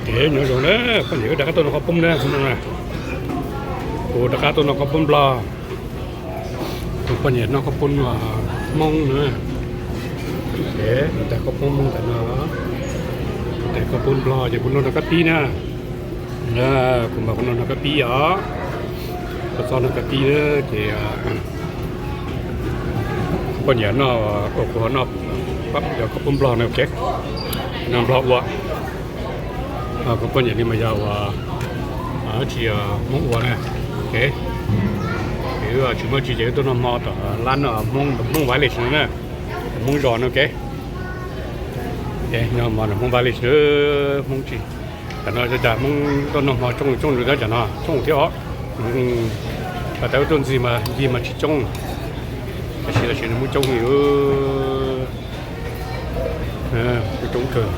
Ces nyob zoo na, poj niam wb rov qab tuaj noj qhaub poob na, kuv rov qab tuaj noj qhaub poob Nplog. Kuv poj niam noj qhaub poob Hmoob na. Ces tais qhaub poob Hmoob ntawm no, tais qhaub poob Nplog ces kuv noj noj kab pib na. Kuv mas kuv noj noj kab pib os. Kuv txob noj kab pib na ces poj niam noj, kuv ho noj, yog qhaub poob Nplog na, ok. Noj Nplog ua. Kuv poj niam li mas yog ua, tsis Hmoob ua na. Ok. Ces wb tsis muaj tsis ces wb tuaj noj hmo tom lab no, Hmoob, Hmoob Village no na. Hmoob zos no, ok. Noj hmo Hmoob Village na, Hmoob tsis. Tam no cas Hmoob tuaj noj hmo coob coob tab, tam no coob thiab os. Tam wb tuaj ntxig mas ncig mas tsis coob, tab sis tam sim no Hmoob coob li, coob kawg.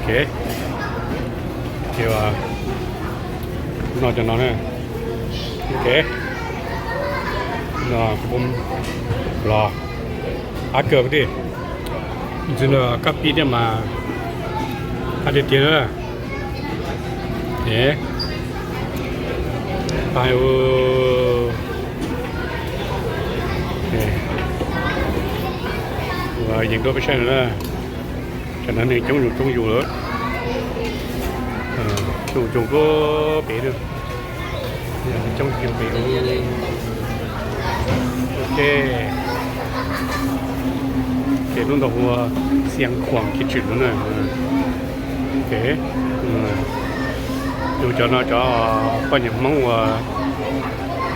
Ok, ces noj cov no na. Ok, no los ab kawg thiab. Ntxwg no kab pib thiab mas qab tiag tiag na. Yeej rau peb saib no na, tam no neeg coob yus coob yus lawm, coob coob pem, coob yus pem. Ok, ces lub ntawd hu ua Xiav Khuam Kitchen no na. Ok, yus cov no cov poj niam Hmoob uas,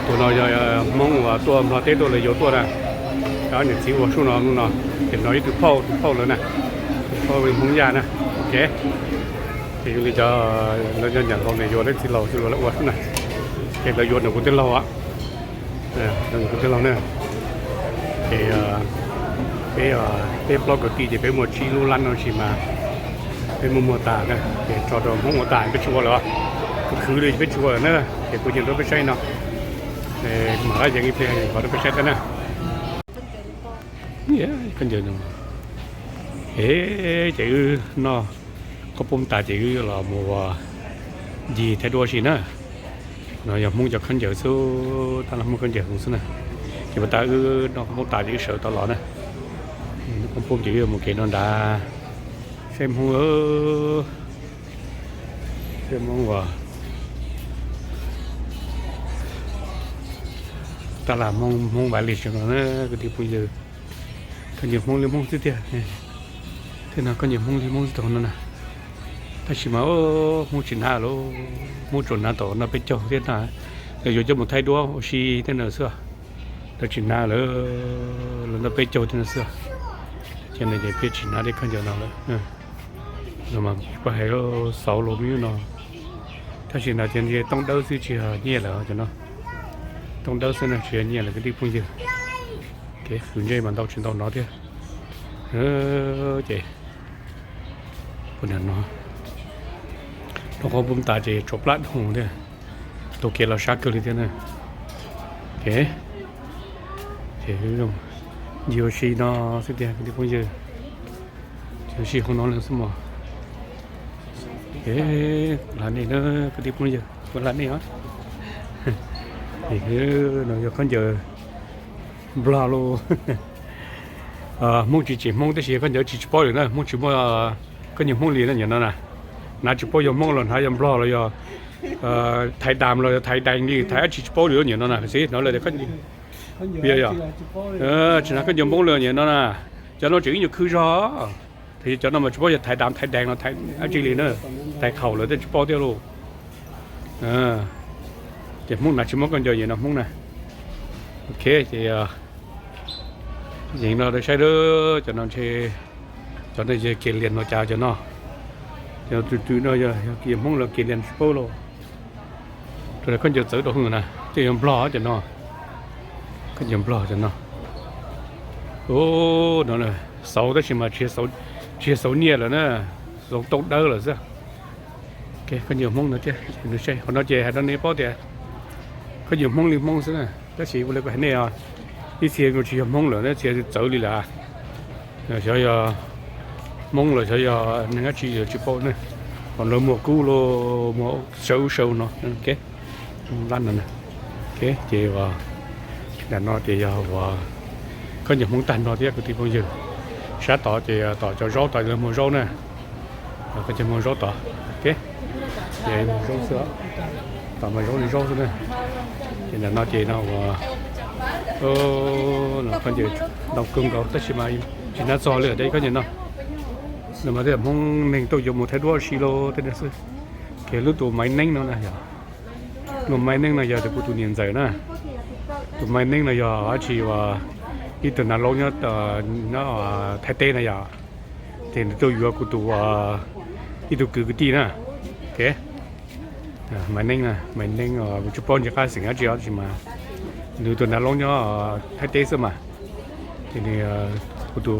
tus no yog Hmoob uas tuaj Nplog teb tuaj lawv yuav tuaj na. Cov niam txiv ua sub no hnub no, ces hnov ib tug phauj, tus phauj lawv na, tus phauj Hmoob Yaj na. Ok, ces yog li cov lawv cov niam laus ne yuav lawv txiv laus xwb los lawv ua sub na. Ces lawv yuav nram kuv tij laug, nram kuv tij laug na. Ces peb, peb plaub kwv tij ces peb muaj tsib lub lab no sis mas peb muaj muag tas na, ces tso rau Hmoob ua tas, peb tsis ua lawm. Kuv khwv li peb tsis ua lawm na. Ces kuv yeej rau peb saib no, mam lab yees ib pliag qhov rau peb saib thiab na. Khaub ncaws, ces wb noj qhaub poob tas ces wb los mus ua ncig thaij duab si na. No yog Hmoob cov khaub ncaws xwb, tab laj Hmoob khaub ncaws xwb na. Ces puas tas wb noj qhaub poob tas ces wb sawv tau los na. Noj qhaub poob ces wb mus kev no nrad. Saib Hmoob, saib Hmoob uas tab laj Hmoob, Hmoob Valley no na kwv tij phooj ywg. Khaub ncaws Hmoob li Hmoob xwb tiag. Tej no khaub ncaws Hmoob li Hmoob xwb tau no na. Tab sis mas Hmoob tsis hnav lawm, Hmoob tsuas hnav tom no peb caug thiab na. Lawv yuav coj mus thaij duab ua si tej no xwb, lawv tsis hnav lawm, lawv noj peb caug tej no xwb. Ces no ces peb tsis hnav tej khaub ncaws no lawm. No mas paj hais xauv los me nyuam no, tab sis no ces tooj dawb xwb tsis yog nyiaj lawm cov no. Tooj dawb xwb no tsis yog nyiaj lawm kwv tij phooj ywg. Kev khwv ntsej mas ntau tsis ntau no thiab. Ces puas no, noj qhaub poob tas ces tshuav plab dhau thiab. Taug kev los sab kawg li thiab na. Ces ncig ua si no xwb tiag kwv tij phooj ywg. Ncig ua si hauv no lawm xwb mog. Lam nej na kwv tij phooj ywg, lam nej os. No yog khaub ncaws Nplog lauj. Hmoob tsis tsim Hmoob tab sis khaub ncaws tsis tsis paub lawm na, Hmoob tsis muaj khaub ncaws Hmoob li na niam no na. Hnav tsis paub yog Hmoob los hnav yog Nplog los yog Thaiv Dam los yog Thaiv Daim li, Thaiv dab tsi tsis paub li niam no na. Xij hnov lawv tias, yog tsis hnav khaub ncaws Hmoob li niam no na. Cov no tseem ib nyuag khwv zog, tab sis cov no mas tsis paub yog Thaiv Dam Thaiv Daim los Thaiv dab tsi li na. Thaiv Qhaum lawv tej tsis paub thiab lauj. Ces Hmoob hnav tsis muaj khaub ncaws niam no Hmoob na. Ok ces yeej no rau saib lawm, cov no ntshe, cov no yog Kiav Lias no cas cov no. Cov twm twm no yog Hmoob los Kiav Lias tsis paub lauj. Rau khaub ncaws txawv rau hwv na, tej yog Nplog cov no. Khaub ncaws Nplog cov no. No xauv tab sis mas tsis yog xauv nyiaj lawm na, xauv tooj dawb lawm xwb. Khaub ncaws Hmoob no thiab, qhov no ces hais rau nej paub tias khaub ncaws Hmoob li Hmoob xwb na, tab sis ua li kuv hais nej os, ib txhia tsis yog Hmoob lawm, ib txhia txawv li lawm. Xyov yog Hmoob los xyov yog neeg dab tsi los tsis paub ne, ho lawv muag kub los muag saw ub saw no, lab no. Ces nram no ces yog uas khaub ncaws Hmoob tag nrho thiab kwv tij phooj ywg. Sab tod ces tom cov zaub tod lawv muag zaub na, khaub ncaws muag zaub tod. Ces muag zaub xwb, tom mas zaub li zaub xwb na. Ces nram no ces no uas khaub ncaws ntau kawg nkaus tab sis mas tsis hnov txog li tej khaub ncaws no. No mas tej Hmoob neeg tuaj yuav mus thaij duab si los tej no xwb. Ces lub tus Maiv Neeb no na yog, lub Maiv Neeb no yog tias kuv tus niam ntxawm na. Tus Maiv Neeb no yog dab tsi uas ib tug nav loob nyob Thaib teb na yog, ces nws tuaj yuav kuv tus ib tug kwv kwv tij na. Maiv Neeb, Maiv Neeb kuv tsis paub ntsis qab xeem dab tsi os tab sis mas nws tus nav loob nyob Thaib teb xwb mas. Ces nws kuv tus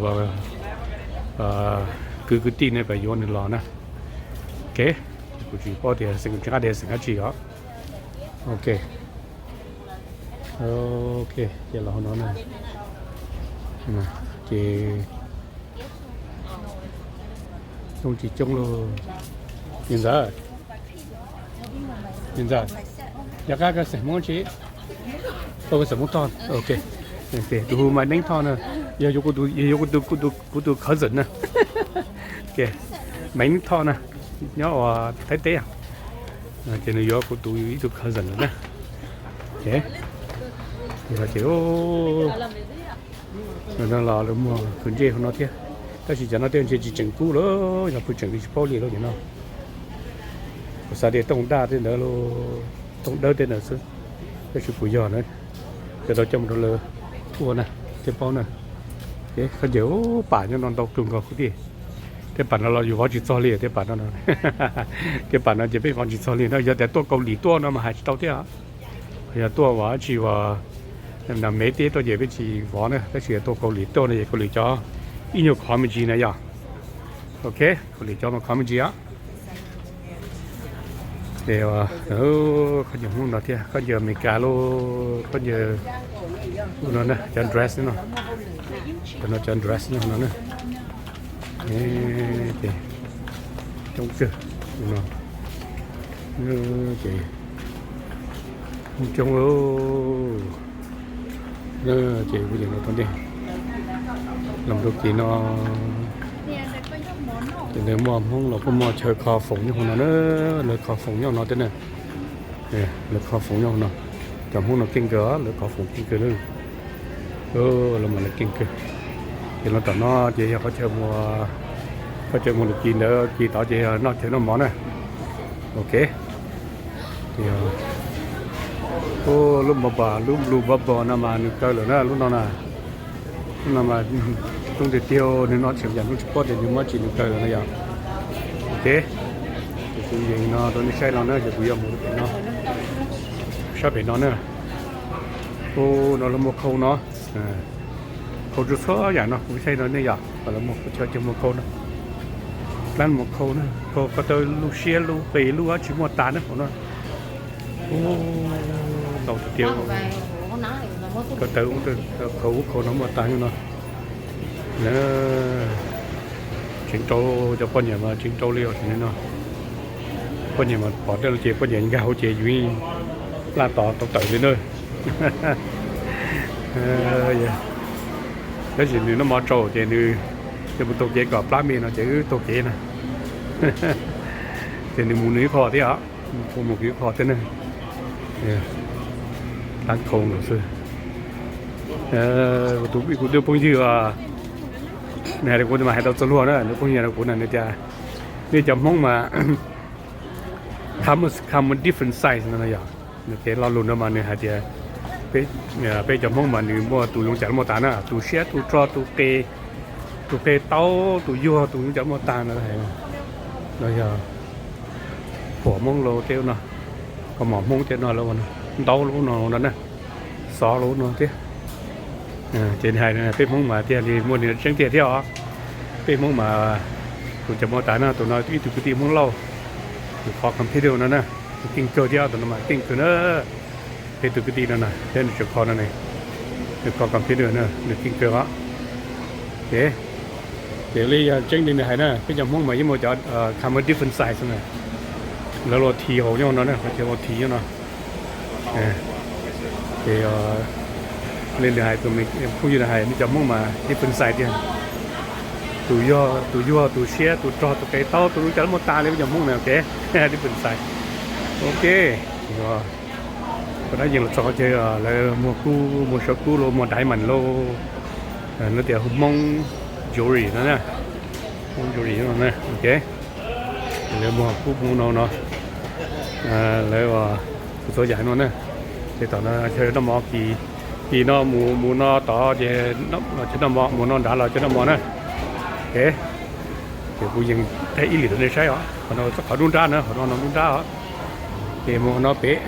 kwv kwv tij ne pab yuav nws los na. Ok, kuv tsis paub tias xeem, tsis qab tias xeem dab tsi os. Ok, ok, ces los hauv no na. Ces coob tsis coob lauj. Niam ntxawm, niam ntxawm, yog qab koj xeem Hmoob tsi? Koj xeem Hmoob Thoj. Ok, tus hu Maiv Neeb Thoj na, yog yuav kuv tus, yog yuav kuv tus, kuv tus cousin na. Ok, Maiv Neeb Thoj na, nyob ua Thaib teb. Ces nws yuav kuv tus ib tug cousin na. Ces, ces no los lawv muag kwv ntsej hauv no thiab, tab sis cov no tej ntshe tsis tseem kub lawm, yog pheej tseem li tsis paub li lawm ces no. Kuv xav tias tooj daj tej ntawd, tooj dawb tej ntawd xwb, tab sis puas yog na, ces tau coj mus rau lawv ua na, thiaj paub na. Ces khaub ncaws pam nyob no ntau kawg nkaus kwv tij. Tej pam no los yus vov tsis txog li tej pam no. Tej pam no ces peb vov tsis txog li no, yog tias tuaj Kaus Lim tuaj no mas hais tsis tau thiab. Yog tuaj uas dab tsi uas nam Meb teb tuaj ces peb tsis vov na, tab sis yog tuaj Kaus Lim tuaj no ces Kaus Lim cov ib nyuag khov me ntsis na yog. Ok, Kaus Lim cov mas khov me ntsis os. Ces khaub ncaws Hmoob no thiab khaub ncaws Amelikas lauj, khaub ncaws no na, cov dress no, cov no cov dress no no na. Ces coob kawg no. Ces coob coob lauj. Ces kuv yeej los tau ntej los rau kis no, ces lawv muaj Hmoob los kuj muaj chaw kho foom nyob hauv no na, lawv kho foom nyob no thiab na. Lawv kho foom nyob hauv no, cov Hmoob no keej kawg, lawv kho foom keej kawg na. Los mas lawv keej kawg. Ces los tom no ces yog qhov chaw, qhov chaw mus lawm kis ntawd, kis tod ces yog noj chaw noj mov na. Ok. Lub mov npam, lub Blue Bubble no mas nws kaw lawm na, lub no na. Lub no mas coob tiag tiag, nws no tseem yam no tsis paub tias nws muab tsis nws kaw lawm no yog. Ok, ces kuv yeej no rau nej saib no na, ces kuv yuav mus rau pem no, sab pem no na. Ua no lawv muag khau no, khau txhua txhua yam no kuv saib no nej yom, lawv muag khau, chaw muag khau no, dlaab muag khau na, khau ko taw lub siab lub qe lub dab tsi muaj tas na hauv no. Ntau tiag tiag. Ko taw ub, khau ub khau no muaj tas no. Tseev rau cov poj niam mas tseev rau li os no. Poj niam mas pom tej no ces poj niam nkag hauv ces yus laj tos tau tawm li na. Tab sis nws noj mov tsau ces nws, nws mus taug kev kom plab me no ces wb taug kev na. Ces nws mus nws ib qho thiab os, kuv mus kuv ib qho thiab na. Dlaab khau lawm xwb. Kuv tus, kuv tus phooj ywg, nws hais rau kuv mas hais tau txog luag na, nws phooj ywg rau kuv na, nws tias nej cov Hmoob mas come, come different size no yog. Nws kev lo lus no mas nws hais tias peb cov Hmoob mas nws muaj tus yoov cas muaj tas na, tus siab, tus rog, tus qe, tus qe taub, tus yuag, tus yoov cas muaj tas no. No yog phuam Hmoob los tej no, kaus mom Hmoob tej no, ntau lub no no na, xov lub no thiab. Ces nws hais peb Hmoob mas thiaj li muaj nws tseeb tiag thiab os. Peb Hmoob mas tus cov muaj tas no, tus no ib tug kwv tij Hmoob Lauj, tus qhov computer no na, nws keej kawg thiab, tus no mas keej kawg na. Peb tus kwv tij no na, thiab nws tseem kho no ne, nws kho computer na, nws keej kawg os. Ces Ces li yog tseeb li nws hais na, peb cov Hmoob mas yeej muaj cov kham different size na. Lawv los thi hauv nyob no na, lawv los thi nyob no. Ces li nws hais, tus phooj ywg nws hais, peb cov Hmoob mas different size tiag. Tus yog, tus yuag, tus siab, tus rog, tus qe taub, tus lub cas muaj tas li peb cov Hmoob na, ok. Different size. Ok. Ces dab yees los txog qhov chaw lawv muag kub, muag suab kub los muag diamond los, lawv tias hu Hmoob jewelry no na. Hmoob jewelry no na, ok. Lawv muag kub mus no no, lawv ua txhua yam no na. Ces tom no chaw noj mov, kis no mus, mus no tod ces chaw noj mov, mus no nrad los chaw noj mov na. Ok. Ces kuv yees thaij ib lim rau nej saib os. Qhov no txoj qhov dub nrab na, qhov no no dub nrab os. Ces mus qhov no pem,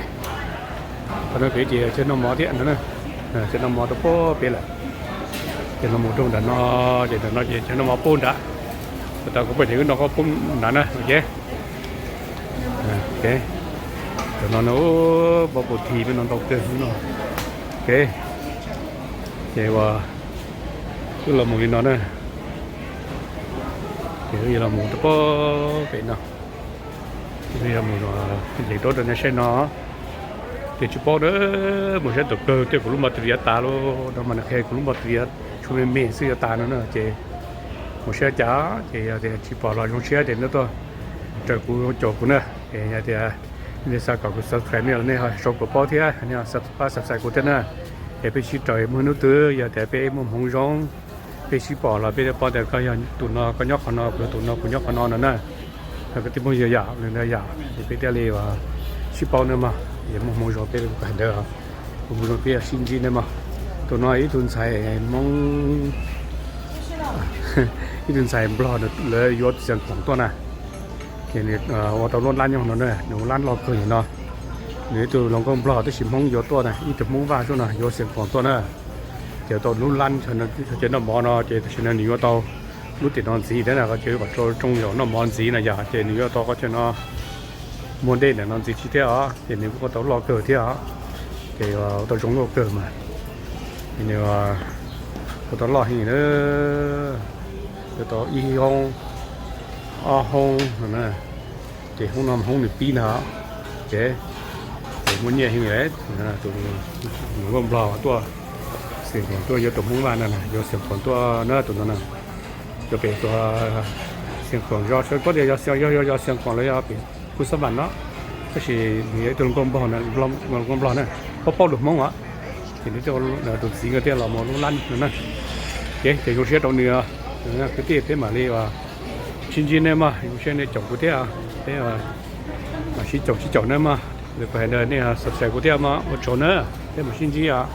qhov no pem ces chaw noj mov thiab no na. Chaw noj mov rau pem lawm. Ces no mus rau nram no, ces nram no ces chaw noj mov pem nrad. Tau kuv poj niam wb noj koj pem nrad na, ok. Tam no no, pob pus thi peb no ntau kawg no. Ok. Ces ua, wb los mus li no na. Ces wb los mus rau pem no. Ces wb yuav mus yees rau rau nej saib no. Ces tsis paub na, mus saib tau kawg tej, kuv lub npau taws yuav tas lawm no mas nws qhia kuv lub npau taws yuav tshuav me me xwb yuav tas no na. Ces mus saib cas, ces yog tias tsis pom los zoo siab ces nej tuaj raws kuv caum kuv na. Ces yog tias nej xav kom kuv subscribe nej los nej sau kuv paub thiab, nej pab subscribe kuv thiab na. Es peb sib raws muaj hnub twg yog tias peb muaj hmoov zoo, peb sib pom los peb paub tias koj yog tus no koj nyob qhov no, kuv yog tus no kuv nyob qhov no no na. Koj tij muaj yog yam li ntawd yom, ces peb thiaj li sib paub na mog. Yog muaj hmoov zoo peb hais ntawd, kuv hmoov zoo peb sib ntsib na mog. Tus no ib tug ntxhais Hmoob, ib tug ntxhais Nplog lawv yuav xiam khoom tuaj na. Ces nws ua tau lub lab nyob no na, nws lab loj kawg li no. Nws ib tug hluas nkauj Nplog tab sis Hmoob yuav tuaj na, ib tug Hmoob Vaj xwb no yuav xiam khoom tuaj na. Ces tau lub lab chaw noj mov no ces tam sim no nws yuav tau lub tiam no ntxiv thiab na, qhov chaw kom tsoo zaum noj mov ntxiv na yom, ces nws yuav tau qhov chaw no muag dej ntawm no ntxiv thiab os, ces nws kuj ua tau loj kawg thiab os. Ces ua tau zoo nkauj kawg mas. Nws ua tau loj heev na, yuav tau ib hoob, ob hoob no na. Ces hoob no hoob nws pib ntag. Ces, ces muaj nyiaj heev li. Tus hluas nkauj Nplog tuaj, xiam khoom tuaj yuav tus Hmoob Vaj no, yuav xiam khoom tuaj na tus no na. Yuav pem tus xiam khoom zos sawv, koj tias yog yog yog xiam khoom los yog pem Kuj Xab Vam no. Tab sis nws yog ib tug hluas nkauj Nplog, hluas nkauj Nplog na, paub paub lus Hmoob os. Ces nws thiaj, tus txiv nkawd thiaj los mus lub lab no na. Ces, ces zoo siab rau nws, kwv tij peb mam li sib ntsib nej mog, zoo siab nej caum kuv thiab, peb mam sib caum sib caum na mog. Lwm kuv hais ntawd nej subscribe kuv thiab mog, ua tsaug na, peb mam sib ntsib os.